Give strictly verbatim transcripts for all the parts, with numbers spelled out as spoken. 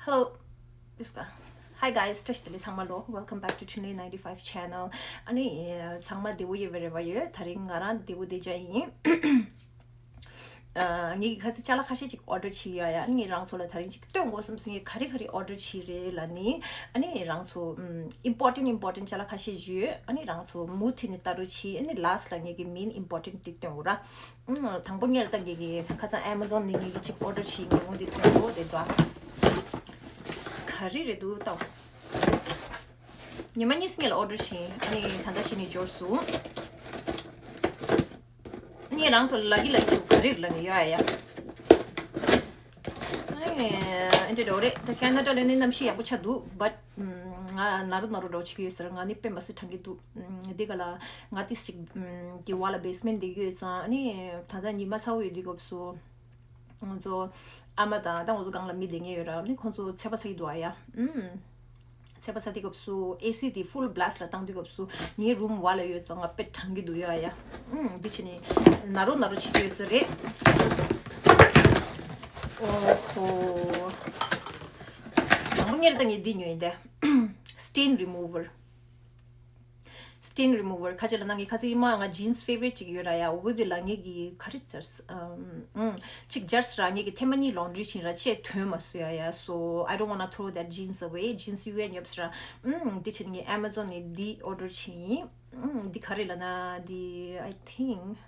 Hello. This guy. Hi guys, བཀྲ་ཤིས་བདེ་ལེགས་ཚང་མ་ལོ། Welcome back to Chinle ninety-five channel. ཨ་ནི་ཚང་མ་བདེ་པོ་ཡོད་པའི་རེ་བ་ཡོད། ད་རིང་ང་རང་བདེ་པོ་བདེ་འཇགས་ཡིན། ཨ། ངས་ཁ་ཚིག་ཅ་ལག་ཁ་ཤས་ཅིག་order་བྱས་ཡོད་ཡ། ཨ་ནི་ངས་རང་ཚོ་ལ་ད་རིང་ཅིག་སྟོན་དགོས་བསམ་སོང་། ངས་ག་རེ་ག་རེ་order་བྱས་རེད་ལབ་ནི། ཨ་ནི་རང་ཚོ་ཨམ། important important་ཅ་ལག་ཁ་ཤས་ཡོད། ཨ་ནི་རང་ཚོ་མུ་མཐུད་ནས་ལྟ་རོགས་བྱེད། ཨ་ནི་last་ལ་ངས་ཀྱི་main important་དེ་སྟོན་དགོས་ར། ཨུམ། དང་པོ་ངས་ལ་ད་ངས་ཀྱི་ཁ་སང་Amazon་ནས་ངས་ཀྱི་ཅིག་order་བྱས་ངས་འོ་འདི་སྟོན་དགོས་དེ་འདྲ། ག་རེ་རེད་འདུག་ལྟ། ཉི་མ་གཉིས་སྔོན་ལ་order་བྱས། ཨ་ནི་ད་ལྟ་གཞི་ནས་འབྱོར་སོང་། ངས་རང་ཚོ་ལ་གི་ལ་གི་ག་རེ་ལ་ནི་ཡོད་ཨ་ཡ། ཨ་ནི་འདི་འདྲ་རེད། ད་ཁེ་ན་ཌ་ལ་ནི་གནམ་གཤིས་ཡག་པོ་ཆགས་འདུག but ང་ན་རོ་ན་རོ་འདྲ་བོ་བྱེད་ཀྱི་ཡོད་ཟེར། ང་ནི་དཔེ་མ་སྲིད་གྲང་གི་འདུག་འདི་ག་ལ་ང་ཏིས་ཅིག་གི་བ་ལ་basement་འདི་ཡོད་ཙང་། ཨ་ནི་ད་ལྟ་ཉི་མ་ཚ་བོ་ཡོད་དུས་སྐབས་སུ། ང་ཚོ་ཨ་མ་དང་ད་ང་ཚོ་སྒང་ལ་མི་བསྡད་མཁན་ཡོད་ར། ནི་ཁོང་ཚོ་ཚད་པ་ཚ་གི་འདུག་ཨ་ཡ། ཨུམ། ཚད་པ་ཚ་དུས་སྐབས་སུ་AC་དེ་full blast་ལ་བཏང་དུས་སྐབས་སུ་ངའི་room་བ་ལ་ཡོད་ཙང་ང་དཔེ་གྲང་གི་འདུག་ཡ་ཡ། ཨུམ། འདི་བྱས་ནས་ན་རོ་ན་རོ་བྱེད་ཀྱི་ཡོད་ས་རེད། ཨོ་ཧོ། དང་པོ་ངས་ད་ངས་འདི་ཉོས་ཡིན་ཏེ། Stain removal། Stain removal་ཁ་ཅིག་ལ་ན་ངའི་ཁ་ཚིག་ཡིན་མ་ང་jeans favorite་ཅིག་ཡོད་ར་ཡ། འོ་དེ་ལ་ངས་ཀྱི་ག་རེ་ཟེར། ཨམ། ཨུམ། ཅིག་སྦྱར་ར་ངས་ཀྱི་ཐེངས་མ་གཉིས་laundry་བྱིན་ར་ཅེས་ཐོན་མ་སོང་ཡ་ཡ། So I don't wanna throw that jeans away. Jeans་ཡོད་ཡ་ཉོབ་སོང་ར། ཨུམ། དེ་བྱས་ངས་Amazon་ནས་འདི་order་བྱིན་ཡིན། ཨུམ། འདི་ག་རེ་ལ་ན་འདི་I think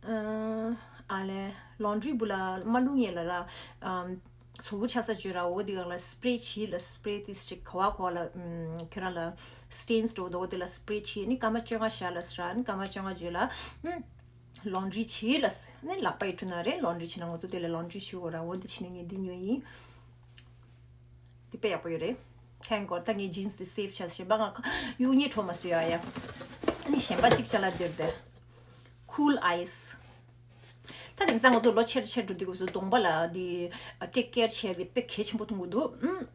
ཨ་ལས་laundry་བུ་ལ་མ་ལུང་ཡེ་ལ་ར། ཨམ། ཚོ་བུ་ཆ་ས་བརྗོད་ར་འོ་དེ་གང་ལ་spray་བྱིས་ལ་spray་དེ་ཞིག་ག་བ་ག་བ་ལ། ཨམ། ཁྱོད་རང་ལ་stains་འགྲོ་འདུག་འོ་དེ་ལ་spray་བྱིས་ནི་སྐར་མ་བཅོ་ལྔ་བཞག་ལ་ཟེར་ར། ནི་སྐར་མ་བཅོ་ལྔ་བརྗོད་ལ། ཨམ། laundry་བྱིས་ལ་ཟེར་ནི་ལག་པ་ཡི་འཁྲུ་ན་རེད། laundry་བྱིས་ན་ང་ཚོ་དེ་ལ་laundry་བྱིས་འོ་ར་འོ་དེ་བྱིས་ནི་ངས་འདི་ཉོས་ཡིན། འདི་དཔེ་ཡག་པོ་ཡོད་རེད། Thank God་ད་ངའི་jeans་དེ་save་བྱས་ཞེས་པ་ང་གཡུག་ཉེས་འཕྲོ་མ་སོང་ཡ་ཡ། ཨ་ནི་གཞན་པ་གཅིག་ཅ་ལག་འདིར་དེ། Cool Ice། ད་དེང་སང་ང་ཚོ་ལོ་ཆེར་ཆེར་འགྲོ་དུས་སྐབས་སུ་གདོང་པ་ལ་དེ་take care་བྱས་དེ་དཔེ་གལ་ཆེན་པོ་མཐོང་གི་འདུག་ཨུམ།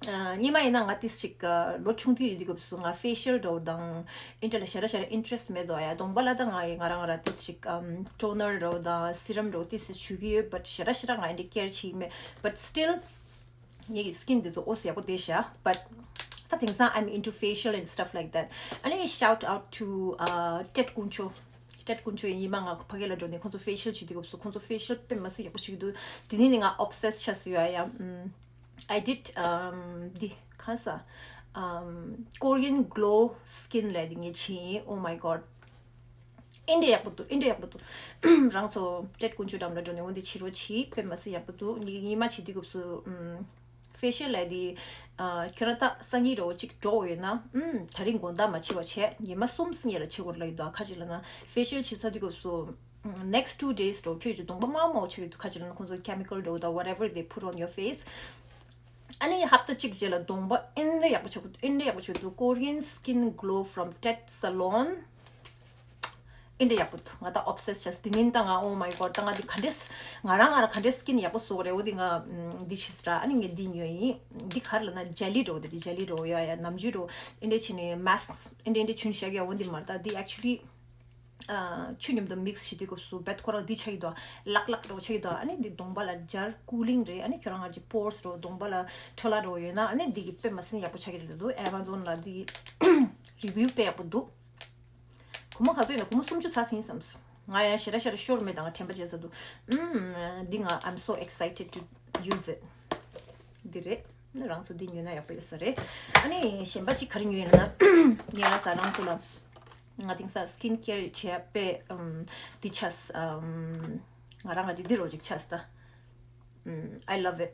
ཨ། སྔོན་མ་ཡིན་ན་ང་ཏིས་ཅིག་ལོ་ཆུང་དུས་ཡོད་དུས་སྐབས་སུ་ང་facial་འདྲ་བོ་དང་ཨིན་ཏྲ་ལ་ཞེ་དྲག་ཞེ་དྲག་interest་མེད་དོ་ཡ། གདོང་པ་ལ་ད་ང་ཡི་ང་རང་ང་རང་ཏིས་ཅིག་toner་འདྲ་བོ་དང་serum་འདྲ་བོ་ཏིས་ཅིག་བྱུག་གི་ཡོད། but་ཞེ་དྲག་ཞེ་དྲག་ང་ཨིན་ཏྲ་care་བྱེད་ཀྱི་མེད། but still ངེད་ཀྱི་skin་འདི་ཚོ་ཨོ་ཡག་པོ་བསྡད་ཤག but ད་དེང་སང་I'm into facial and stuff like that. ཨ་ནི་shout out to uh Ted དཀོན་མཆོག Ted དཀོན་མཆོག་ཡིན། ཉི་མ་ང་ཕ་གི་ལ་འགྲོ་ནས་ཁོང་ཚོ་facial་བྱེད་དུས་སྐབས་སུ་ཁོང་ཚོ་facial་དཔེ་མ་སྲིད་ཡག་པོ་བྱེད་ཀྱི་འདུག་དེ་ནས་ནི་ང་obsessed་ཆགས་སོང་ཡ་ཡ། ཨམ། I did um འདི་གང་ཟེར། ཨམ། Korean Glow Skin་ལབ་དེ་ངས་བྱས་ཡིན། Oh my god. ཨིན་ཏྲ་ཡག་པོ་འདུག་ཨིན་ཏྲ་ཡག་པོ་འདུག་རང་ཚོ་Ted དཀོན་མཆོག་འགྲམ་ལ་འགྲོ་ནས་འོ་འདི་བྱེད་རོགས་བྱེད། དཔེ་མ་སྲིད་ཡག་པོ་འདུག་ཉི་ཉི་མ་བྱེད་དུས་སྐབས་སུ་ཨམ། facial་ལབ་དེ། ཨ། ཁྱོད་རང་ད་སང་ཉིན་རོ་གཅིག་འགྲོ་ཡོད་ན། ཨམ། ད་རིང་དགོང་དག་མ་བྱེད་པ་བྱས་ཉི་མ་གསུམ་སྔོན་ལ་བྱེད་དགོས་ལབ་ཡོད་དོ། ཁ་ཅིག་ལ་ན་facial་བྱེད་ཚར་དུས་སྐབས་སུ། ཨམ། next two days་རོ་ཁྱོད་ཀྱི་གདོང་པ་དམར་མོ་ཆགས་ཡོད་དོ། ཁ་ཅིག་ལ་ན་ཁོང་ཚོ་chemical་འགྲོ་དང་whatever they put on your face། ཨ་ནི་ཧབ་ཏ་གཅིག་རྗེས་ལ་གདོང་པ་ཨིན་ཏྲ་ཡག་པོ་ཆགས་ཀྱི་འདུག་ཨིན་ཏྲ་ཡག་པོ་ཆགས་ཀྱི་འདུག Korean Skin Glow from Ted Salon། ཨིན་ཏྲ་ཡག་པོ་འདུག་ང་ད་obsessed་བྱས། དེ་ཉིན་ད་ང་Oh my god། ད་ང་འདི་ག་འདྲས། ང་རང་ང་རང་ག་འདྲས་skin་ཡག་པོ་བཟོ་གི་རེད། འོ་དེ་ང་ཨམ། འདི་བྱས་ར། ཨ་ནི་ངས་འདི་ཉོས་ཡིན། འདི་ག་རེ་ལབ་ན་jelly་འདྲ་བོ་དེ་རེད། jelly་འདྲ་བོ་ཡ་ཡ་ནམ་རྒྱུན་འདྲ་བོ་ཨིན་ཏྲ་བྱས་ནས་mask་ཨིན་ཏྲ་ཨིན་ཏྲ་བྱུགས་བཞག་ཡ། འོ་འདི་མ་རེད། ད་འདི་actually་ཨ། ཆུ་མཉམ་དུ་mix་བྱེད་དུས་སྐབས་སུ་བད་ཁོ་རང་འདི་ཆགས་ཀྱི་འདུག་ལག་ལག་འདྲ་བོ་ཆགས་ཀྱི་འདུག་ཨ་ནི་འདི་གདོང་པ་ལ་སྦྱར། cooling་རེད། ཨ་ནི་ཁྱོད་རང་ང་ཅིག་pores་འདྲ་བོ་གདོང་པ་ལ་འཕྲོ་བརླག་འདྲ་བོ་ཡོད་ན་ཨ་ནི་འདི་གི་དཔེ་མ་སྲིད་ཡག་པོ་ཆགས་ཀྱི་རེད་འདུག Amazon་ལ་འདི་review་དཔེ་ཡག་པོ་འདུག་སྒོར་མོ་ག་ཚོད་ཡིན་ན། སྒོར་མོ་སུམ་ཅུ་ཚར་ཟིན་བསམས། ང་ཡང་ཞེ་དྲག་ཞེ་དྲག་ཤོར་མེད་དང་དྲན་པ་བརྗེད་ཚར་འདུག་ཨུམ། འདི་ང་I'm so excited to use it. འདི་རེད། རང་ཚོ་འདི་ཉོས་ན་ཡག་པོ་ཡོད་ས་རེད། ཨ་ནི་གཞན་པ་ཅིག་ག་རེ་ཉོས་ཡིན་ན། ངས་ལ་ས་རང་ཚོ་ལ་ང་དེང་སང་skin care་བྱས་པས་ཨམ། འདི་ཆགས་ཨམ། ང་རང་ལ་འདི་འདི་རོ་ཅིག་ཆགས་ད། ཨམ། I love it.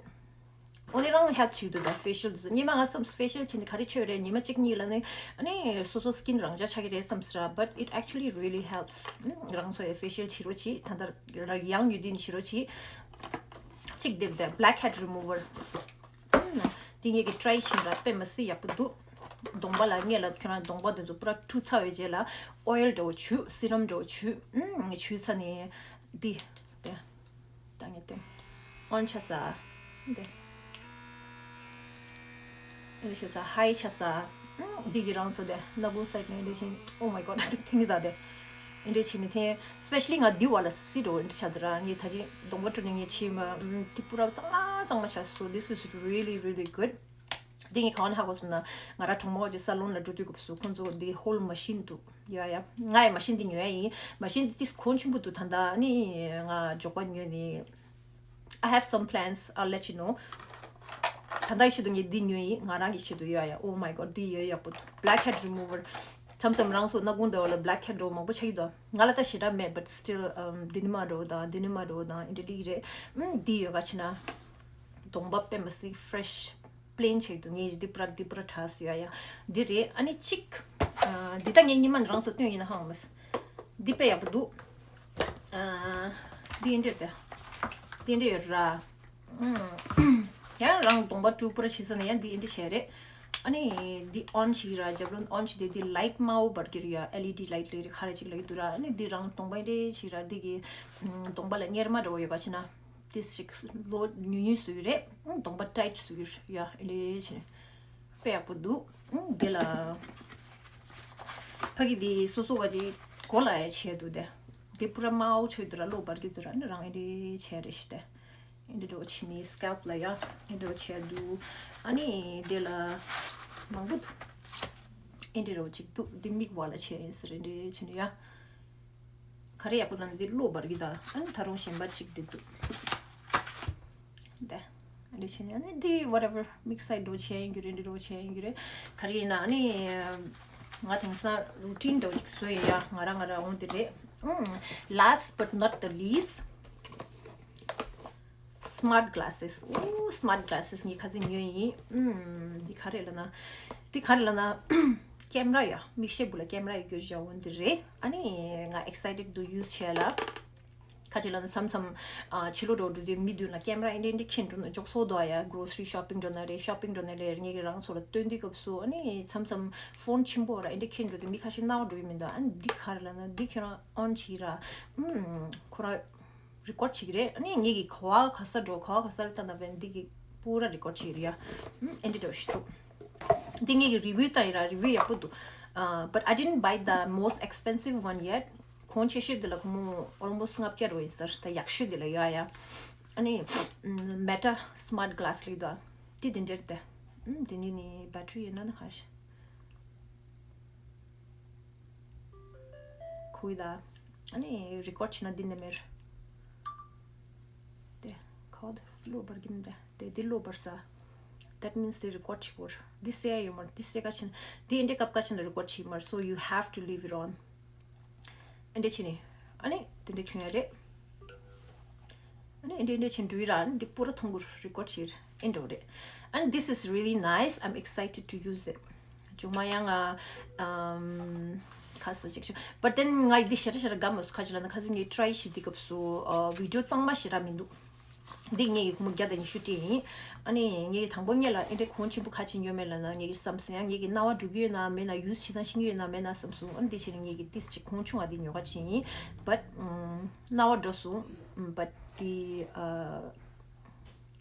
འོ་དེ་རང་help་བྱེད་འདུག་ད་facial་འདི་ཚོ་སྔོན་མ་ང་བསམ་facial་བྱས་ནས་ག་རེ་བྱས་རེད། ཉི་མ་གཅིག་གཉིས་ལ་ནི་ཨ་ནི་སོ་སོ་skin་རང་འཇགས་ཆགས་ཀྱི་རེད་བསམ་ས་ར། but it actually really helps. རང་ཚོ་ཡི་facial་བྱེད་རོགས་གྱིས། ད་ལྟ་ཡང་ཡོད་དུས་ནི་བྱེད་རོགས་གྱིས། གཅིག་འདེབས་དེ་blackhead remover། འདི་ངས་ཀྱི་try་བྱིན་ར་དཔེ་མ་སྲིད་ཡག་པོ་འདུག་གདོང་པ་ལ་སྔོན་ལ་ཁྱོད་རང་གདོང་པ་འདི་ཚོ་པུ་ར་འཁྲུ་ཚར་བའི་རྗེས་ལ་oil་འདྲ་བོ་བྱུག serum་འདྲ་བོ་བྱུག་ཨུམ། བྱུག་ཚར་ནས་འདི་དེ་ད་ངས་དེ་on་ཆ་ས་འདི་འདི་ཆ་ས་high་ཆ་ས་ཨུམ། འདི་གི་རང་ཚོ་དེ་སྣ་ཁུང་side་ནས་འདི་བཞིན། Oh my god། དེ་ནི་ད་དེ། འདི་འདྲ་བྱས་ནས་དེ་especially ང་འདི་བ་ལ་སུབ་སི་རོ་འདི་ཆ་འདི་ར་ངས་ད་རིང་གདོང་པ་བཀྲུ་ནས་ངས་ཕྱིན་མ་འདི་པུ་ར་གཙང་མ་གཙང་མ་ཆགས་སོང་། This is really really good. འདི་ངས་གང་ཧ་གོ་སོང་ན་ང་ར་གྲོགས་མོ་གི་སཱ་ལོན་ལ་འགྲོ་དུས་སྐབས་སུ་ཁོང་ཚོ་འདི་ཧོལ་མ་ཤིན་འདུག་ཡ་ཡ། ང་ཡི་མ་ཤིན་འདི་ཉོ་ཡ་ཡིན། མ་ཤིན་འདི་ཏིས་གོང་ཆེན་པོ་འདུག་ད་ལྟ་ནི་ང་འཇོག་པ་ཉོས་ནི། I have some plans, I'll let you know. ད་ལྟ་ཡི་ཆེད་དུ་ངས་འདི་ཉོས་ཡིན། ང་རང་གི་ཆེད་དུ་ཡོད་ཡ། Oh my god, འདི་ཡོད་ཡག་པོ་འདུག Blackhead remover. མཚམས་མཚམས་རང་ཚོ་སྣ་ཁུང་འདྲ་བ་ལ་blackhead འདྲ་བ་མང་པོ་ཆགས་ཀྱི་འདུག་ང་ལ་ད་ཞེ་དྲག་མེད། But still, um, འདི་ནི་མ་འདྲ་བོ་དང་འདི་ནི་མ་འདྲ་བོ་དང་འདི་འདྲ་ཡིག་རེད། ཨམ། འདི་ཡོད་ག་ཕྱིན་ན་གདོང་པ་དཔེ་མི་སྲིད་fresh plain ཆགས་འདུག་ངས་འདི་པུ་ར་འདི་པུ་ར་དྲག་སོང་ཡ་ཡ། འདི་རེད། ཨ་ནི་གཅིག་ཨ། འདི་ད་ངས་ཉི་མ་རང་ཚོ་སྟོན་ཡིན་ན་ཧང་མ། འདི་དཔེ་ཡག་པོ་འདུག་ཨ། འདི་འདྲ་དེ། འདི་འདྲ་ཡོད་ར། ཨུམ། ཡང་རང་གདོང་པ་བཀྲུ་པུ་ར་བྱེད་ས་ན་ཡང་འདི་འདྲ་བྱས་རེད། ཨ་ནི་འདི་on བྱེད་ཀྱི་ར། རྒྱབ་ལོགས་on བྱེད་དེ་འདི་light དམར་པོ་འབར་གྱི་རེད་ཡ། LED light ལབ་རེད་ག་རེ་ཅིག་ལབ་ཀྱི་འདུག་ར། ཨ་ནི་འདི་རང་གདོང་པ་འདི་འདྲ་བྱེད་ར། འདི་གི་ཨུམ། གདོང་པ་ལ་གཉེར་མ་འདྲ་བོ་ཡོད་ག་ཕྱིན་ན། ཏིས་ཞིག་ལོ་ཉུང་ཉུང་བཟོ་གི་རེད། ཨང་གདོང་པ་tight བཟོ་གི་རེད་ཡ། ཨེ་ལེ་ཕྱིན་ནས་དཔེ་ཡག་པོ་འདུག་ཨང་དེ་ལ་ཕ་གི་དེ་སོ་སོ་བ་ཅིག་གོ་ལ་ཡ་བྱས་འདུག་དེ་དེ་པུ་ར་དམར་པོ་ཆགས་འདུག་ར། གློ་འབར་གི་འདུག་ར། ཨ་ནི་རང་ཨེ་ལེ་བྱས་རེད་ཤི་དེ། ཨེ་འདྲ་འདྲ་བོ་ཕྱིན་ནས་scalp ལ་ཡ་ཨེ་འདྲ་བོ་བྱས་འདུག་ཨ་ནི་དེ་ལ་མང་པོ་འདུག་ཨེ་འདྲ་འདྲ་བོ་ཅིག་འདུག་འདི་མིག་བ་ལ་བྱས་ཡིན་ཟེར། ཨེ་འདྲ་ཕྱིན་ནས་ཡ། ག་རེ་ཡག་པོ་ལབ་ན་འདི་གློ་འབར་གི་ད། ཨ་ནི་ད་རུང་གཞན་པ་གཅིག་འདི་འདུག་འདི་འདི་བྱས་ནས་ཨ་ནི་འདི་whatever mix side འགྲོ་བྱས་ཡིན་རྒྱུ་རེད། འདི་འགྲོ་བྱས་ཡིན་རྒྱུ་རེད། ག་རེ་ཡིན་ན་ཨ་ནི་ང་དེང་སང་routine འགྲོ་ཅིག་བཟོས་ཡིན་ཡ། ང་རང་ང་རང་འོང་འདི་རེད། ཨུམ། Last but not the least, smart glasses. ཨོ། smart glasses ངས་ཁ་སང་ཉོས་ཡིན། ཨུམ། འདི་ག་རེ་ལབ་ན། འདི་ག་རེ་ལབ་ན། ཀེམ་ར་ཡ། མིག་ཤེལ་བུ་ལ་ཀེམ་ར་ཡ་གྱུར་བཞག་འོ་འདི་རེད། ཨ་ནི་ང་excited འདུག use བྱས་ལ། ཁ་ཅིག་ལབ་ན་མཚམས་མཚམས་ཨ་ཕྱི་ལོགས་འགྲོ་འགྲོ་དུས་མི་མདུན་ལ་ཀེམ་ར་ཨེ་འདྲ་ཨེ་འདྲ་འཁྱེར་འགྲོ་ན་འཇོག་སོ་དོ་ཡ། grocery shopping འགྲོ་ན་རེད། shopping འགྲོ་ན་རེད། ངས་ཀྱི་རང་ཚོ་ལ་སྟོན་དུས་སྐབས་སུ་ཨ་ནི་མཚམས་མཚམས་ཕོན་ཆེན་པོ་ར་ཨེ་འདྲ་འཁྱེར་འགྲོ་དུས་མི་ཁ་ཤས་སྣང་བ་འགྲོ་གི་མི་འདུག་ཨ་ནི་འདི་ག་རེ་ལབ་ན་འདི་ཁྱེད་རང་on བྱེད་ར། ཨུམ། ཁོ་རང་record བྱེད་ཀྱི་རེད། ཨ་ནི་ངེད་ཀྱི་ག་བ་ག་ས་འགྲོ་ག་བ་ག་ས་ལ་ལྟ་ན་བས་འདི་གི་པུ་ར་record བྱེད་ཀྱི་རེད་ཡ། ཨུམ། ཨེ་འདྲ་འདྲ་ཞིག་འདུག་འདི་ངེད་ཀྱི་review ལྟ་ཡིན་ར། review ཡག་པོ་འདུག་ཨ། but I didn't buy the most expensive one yet. གོང་ཆེ་ཤོས་འདི་ལ་ཁོ་མོ་almost ལྔ་བརྒྱ་རོ་ཡིན་ཟེར། ད་ཡག་ཤོས་འདི་ལ་ཡོད་ཡ། ཨ་ནི་ཨུམ། Meta smart glass ལི་འདུག་འདི་འདི་འདྲ་རེད་དེ། ཨུམ། འདི་ནི་ནི་battery ཡིན་ན་ནི་ཧ་ཤ། ཁུ་ཡི་ད། ཨ་ནི་record བྱེད་ན་འདི་ནས་མེར། དེ། ཁོ་ད་གློ་བར་གྱིན་ད། དེ་འདི་གློ་བར་ས། That means they record བྱེད་པོར། འདི་སེ་ཡ་ཡོད་མར། འདི་སེ་ཀ་ཕྱིན། འདི་འདྲའི་སྐབས་ཀ་ཕྱིན་ན་record བྱེད་མར། So you have to leave it on. ཨེ་འདྲ་བྱེད་ནི། ཨ་ནི་དེ་འདྲ་ཁྱོད་ཡ་རེད། ཨ་ནི་འདི་འདྲ་ཆེན་འགྲུལ་ར་ནི་འདི་པུ་ར་ཐུང་གུར་record བྱེད་ཨེ་འགྲོ་རེད། And this is really nice. I'm excited to use it. ཅུང་མ་ཡང་ང་ཨམ་ཁ་ས་ཅིག་ཆུ། But then ང་འདི་ཞེ་དྲག་ཞེ་དྲག་དགའ་མ་སོང་། ཁ་ཅིག་ལ་ན་ཁ་སང་ངས་try བྱེད་དུས་སྐབས་སུ་ཨ་video གཙང་མ་ཞེ་དྲག་མི་འདུག་འདི་ངས་ཀྱི་ཁོ་མོ་བརྒྱ་དང་ཉི་ཤུ་སྤྲད་ཡིན། ཨ་ནི་ངས་ཀྱི་དང་པོ་ངས་ལ་ཨེ་འདྲའི་གོང་ཆེན་པོ་ཁ་ཅིག་ཉོ་མེད་ལ་ན་ངས་ཀྱི་བསམ་སོང་། ཡང་ངས་ཀྱི་རྣ་བ་འགྲོ་གི་ཡོད་ན་མེད་ན་use བྱེད་སྟངས་ཤེས་ཀྱི་ཡོད་ན་མེད་ན་བསམ་སོང་། ཨ་ནི་འདི་བྱས་ནས་ངས་ཀྱི་ཏིས་ཅིག་གོང་ཆུང་ང་འདི་ཉོ་ག་ཅིག་ཡིན། But ཨམ། རྣ་བ་འགྲོ་སོང་། ཨམ། But the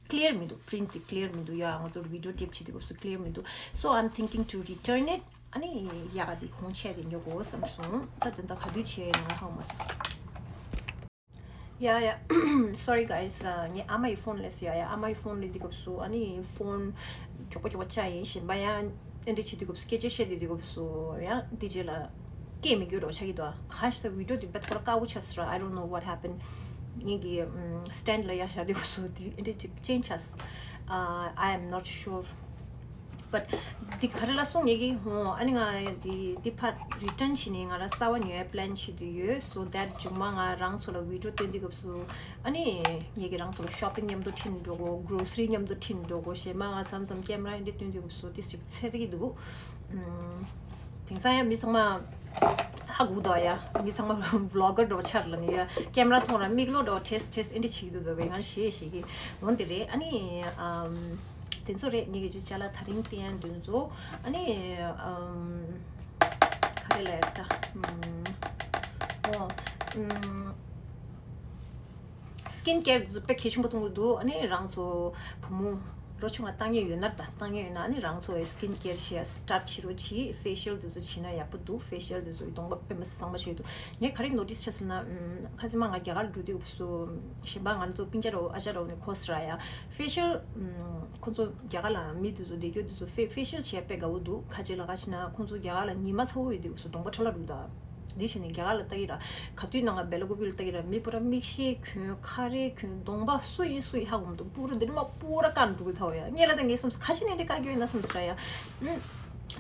ཨ་clear མི་འདུག print དེ་clear མི་འདུག་ཡ། ང་ཚོར་video tape བྱེད་དུས་སྐབས་སུ་clear མི་འདུག So I'm thinking to return it. ཨ་ནི་ཡ་ག་དེ་གོང་ཆེ་དེ་ཉོ་དགོས་བསམ་སོང་། ད་དེ་འདྲ་ག་དུས་བྱས་ཡིན་ན་ཧ་གོ་མ་སོང་། ཡ་ཡ། Sorry guys. ངའི་ཨ་མ་ཡི་ཕོན་ལས་ཡ་ཡ། ཨ་མ་ཡི་ཕོན་ལས་དུས་སྐབས་སུ་ཨ་ནི་ཕོན་མགྱོགས་པོ་མགྱོགས་པོ་བཅག་ཡིན། གཞན་པ་ཡང་ཨེ་འདྲ་བྱེད་དུས་སྐབས་སུ་སྐད་ཆ་བཤད་དུས་དུས་སྐབས་སུ་ཡང་དེ་རྗེས་ལ་སྐད་མི་འགྱུར་རོ་ཆགས་ཀྱི་འདུག་ཁ་ཤས་video དེ་བེད་ཁོ་ར་དཀའ་བོ་ཆགས་སོང་ར། I don't know what happened. ངེད་ཀྱི་ཨམ་stand ལ་ཡར་བཞག་དུས་སུ་དེ་ཨེ་འདྲ་ཅིག་change ཆགས། I am not sure. But འདི་ག་རེ་ལ་སོང་ངེད་ཀྱི་ཧོ། ཨ་ནི་ང་འདི་འདི་ཕར་return བྱས་ནས་ང་རང་གསར་བ་ཉོ་ཡ་plan བྱེད་དུ་ཡོད། So that མཇུག་མ་ང་རང་ཚོ་ལ་video སྟོན་དུས་སྐབས་སུ་ཨ་ནི་ངེད་ཀྱི་རང་ཚོ་ལ་shopping མཉམ་དུ་ཁྲིད་འགྲོ་དགོས། grocery མཉམ་དུ་ཁྲིད་འགྲོ་དགོས། གཞན་མ་ང་མཚམས་མཚམས་camera འདི་སྟོན་དུས་སྐབས་སུ་ཏིས་ཅིག་འཚེར་གྱི་འདུག་ཨམ། དེང་སང་ཡང་མི་ཚང་མ་ཧ་གོ་འདུག་ཡ། མི་ཚང་མ་vlogger འདྲ་བོ་ཆགས་ལ་ནི་ཡ། camera མཐོང་ར་མིག་ལོག་འདྲ་བོ་བྲེས་བྲེས་ཨེ་འདྲ་བྱེད་ཀྱི་འདུག་འདུག་བས་ང་ཞེས་ཞེས་ཀྱི་འོན་ཏེ་རེད། ཨ་ནི་ཨམ། དེ་ཚོ་རེད། ངེད་ཀྱི་ཅ་ལག་དེ་རིང་བསྟན་ཡ་འདི་ཚོ། ཨ་ནི་ཨམ། ག་རེ་ལབ་ཡ་ད། ཨམ། ཨོ། ཨམ། skin care དེ་ཚོ་དཔེ་གལ་ཆེན་པོ་མཐོང་གི་འདུག་ཨ་ནི་རང་ཚོ་བུ་མོ་ ལོ་ཆུང་བ་བཏང་ཡས་ཡོད་ན་ར། ད་བཏང་ཡས་ཡོད་ན་ཨ་ནི་རང་ཚོ་སི་ཀིན་ཀེར་བྱེད་ཡ་སི་ཊར་ཊི་བྱེད་རོགས་གྱིས། ཕེ་ཤལ་དེ་ཚོ་བྱེད་ན་ཡག་པོ་འདུག་ཕེ་ཤལ་དེ་ཚོ་གདོང་པ་དཔེ་མི་སྲིད་གཙང་མ་བྱེད་ཀྱི་འདུག་ངས་ག་རེ་ནོ་ཊིས་བྱས་ཟེར་ན། ཨམ། ཁ་སང་མ་ང་རྒྱ་གར་འགྲོ་དུས་སུ་གཞན་པ་ང་ཚོ་སྤུན་ཀྱག་ར་བོ་ཨ་ཅག་ར་བོ་ནས་གོ་སོང་ར་ཡ། ཕེ་ཤལ། ཨམ། ཁོང་ཚོ་རྒྱ་གར་ལ་མི་དེ་ཚོ་བསྡད་རྒྱུ་དེ་ཚོ་ཕེ་ཕེ་ཤལ་བྱེད་ཡ་དཔེ་དགའ་བོ་འདུག་ག་ཅི་ལབ་ན་ཁོང་ཚོ་རྒྱ་གར་ལ་ཉི་མ་ཚ་བོ་ཡོད་དུས་སུ་གདོང་པ་ཁྲ་ལ་འདུག་ད། འདི་བྱས་ནས་རྒྱ་གར་ལ་ལྟ་གི་ར། ག་དུས་ནང་ང་སྦེལ་ཀོབ་ལ་ལྟ་གི་ར། མི་པུ་ར་མིག་ཤེལ་གྱོན། ཁ་རས་གྱོན། གདོང་པ་སུ་ཡིན་སུ་ཡིན་ཧ་གོ་མི་འདུག་པུ་ར་འདི་ནི་མ་པུ་ར་ཀར་འགྲོ་གི་ཐལ་ཡ། ངས་ལ་ད་ངས་བསམ་ཁ་ཤས་ནས་འདི་བཀག་རྒྱུ་ཡིན་ན་བསམ་ས་ར་ཡ། ཨུམ།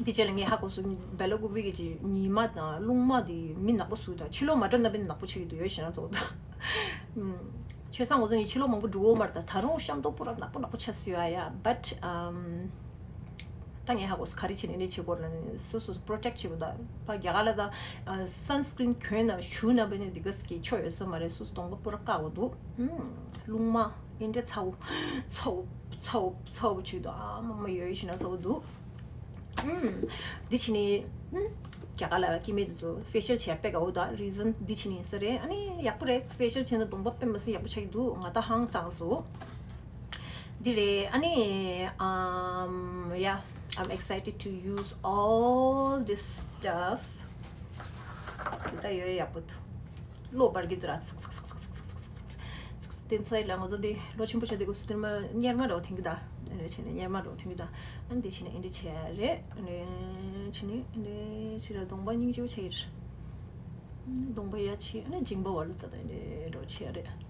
འདི་རྗེས་ལ་ངས་ཧ་གོ་སོང་། སྦེལ་ཀོབ་གི་ཅི་ཉི་མ་དང་རླུང་མ་དེ་མི་ནག་པོ་བཟོ་དང་ཕྱི་ལོགས་མ་འགྲོ་ན་མི་ནག་པོ་ཆགས་ཀྱི་འདུག་ཡོད་ཤེས་ན་ཚོགས་དང་། ཨུམ། ཆོས་སང་ངོ་ཚོ་ངས་ཕྱི་ལོགས་མང་པོ་འགྲོ་གི་མ་རེད། ད་ད་རུང་ཤམ་ཏོག་པུ་ར་ནག་པོ་ནག་པོ་ཆགས་སོང་ཡ་ཡ། བཊ་ཨམ། ད་ངས་ཧ་གོ་སོང་ག་རེ་བྱས་ནས་འདི་བྱེད་དགོས་ལབ་ན་སོ་སོ་པྲོ་ཊེག་བྱེད་དགོས། ད་ཕ་རྒྱ་གར་ལ་ད་སན་སི་ཀྲིན་གྱོན་ན་ཞུ་ན་བས་ནས་འདི་ག་སི་གི་ཆོ་ཡོད་ས་མ་རེད། སོ་སོ་གདོང་པ་པུ་ར་བཀག་དགོས་འདུག་ཨུམ། རླུང་མ་ཨེ་འདྲ་ཚ་བོ་ཚ་བོ་ཚ་བོ་ཚ་བོ་བྱེད་དུ་ཨ་མ་མ་ཡོད་ཤེས་ན་ཚ་བོ་འདུག་ཨུམ། འདི་བྱས་ནས་ཨུམ། རྒྱ་གར་ལ་སྐྱེ་དམན་དེ་ཚོ་ཕེ་ཤལ་བྱེད་ཡ་དཔེ་དགའ་བོ་ད་རི་ཛན་འདི་བྱས་ནས་ཡིན་ས་རེད། ཨ་ནི་ཡག་པོ་རེད། ཕེ་ཤལ་བྱས་ན་གདོང་པ་དཔེ་མི་སྲིད་ཡག་པོ་ཆགས་ཀྱི་འདུག་ང་ད་ཧང་སངས་སོང་། འདི་རེད། ཨ་ནི་um yeah, I'm excited to use all this stuff. འདི་ད་ཡོད་ཡག་པོ་འདུག་གློ་བར་གྱི་འདུག་ར། སིག་སིག་སིག་སིག་སིག་སིག་སིག་སིག་སིག་སིག་སིག་སིག་སིག་དེ་ཚོ་ལ་ང་ཚོ་འདི་ལོ་ཆེན་པོ་བྱས་དེ་གོ་སུ་དེ་མ་གཉེར་མ་འདྲ་བོ་ཐེང་གི་ད། འདི་བྱས་ནས་གཉེར་མ་འདྲ་བོ་ཐེང་གི་ད། ཨ་ནི་འདི་བྱས་ནས་འདི་བྱས་རེད། འདི་བྱས་ནས་འདི་བྱས་རེད། གདོང་པ་སྙིང་རྗེ་བོ་ཆགས་ཀྱི་རེད། གདོང་པ་ཡ་ཆེ། ཨ་ནི་མཇིང་པ་བ་ལུ་ད་ད་འདི་འདྲ་བོ་ཆེ་རེད།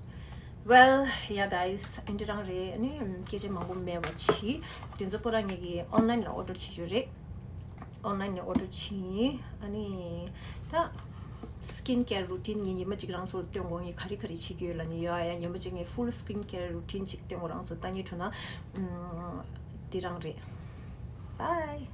Well, yeah, guys, འདི་རང་རེད། ཨ་ནི་སྐད་ཆ་མང་པོ་མེད་པ་བྱས། དེ་ཚོ་པོ་རང་ངེད་ཀྱི་ཨོན་ལན་ལ་ཨོ་ཌར་བྱེད་རྒྱུ་རེད། ཨོན་ལན་ནས་ཨོ་ཌར་བྱས། ཨ་ནི་ད་སི་ཀིན་ཀེར་རུ་ཊིན་ངས་ཉི་མ་གཅིག་རང་ཚོ་ལ་སྟོན་དགོས། ངས་ག་རེ་ག་རེ་བྱེད་ཀྱི་ཡོད་ལབ་ནི་ཡོད། ཡ་ཉི་མ་གཅིག་ངས་ཕུལ་སི་ཀིན་ཀེར་རུ་ཊིན་གཅིག་སྟོན་དགོས། རང་ཚོ་ལྟ་ཉན་འགྲོ་ན། ཨུམ། འདི་རང་རེད། Bye.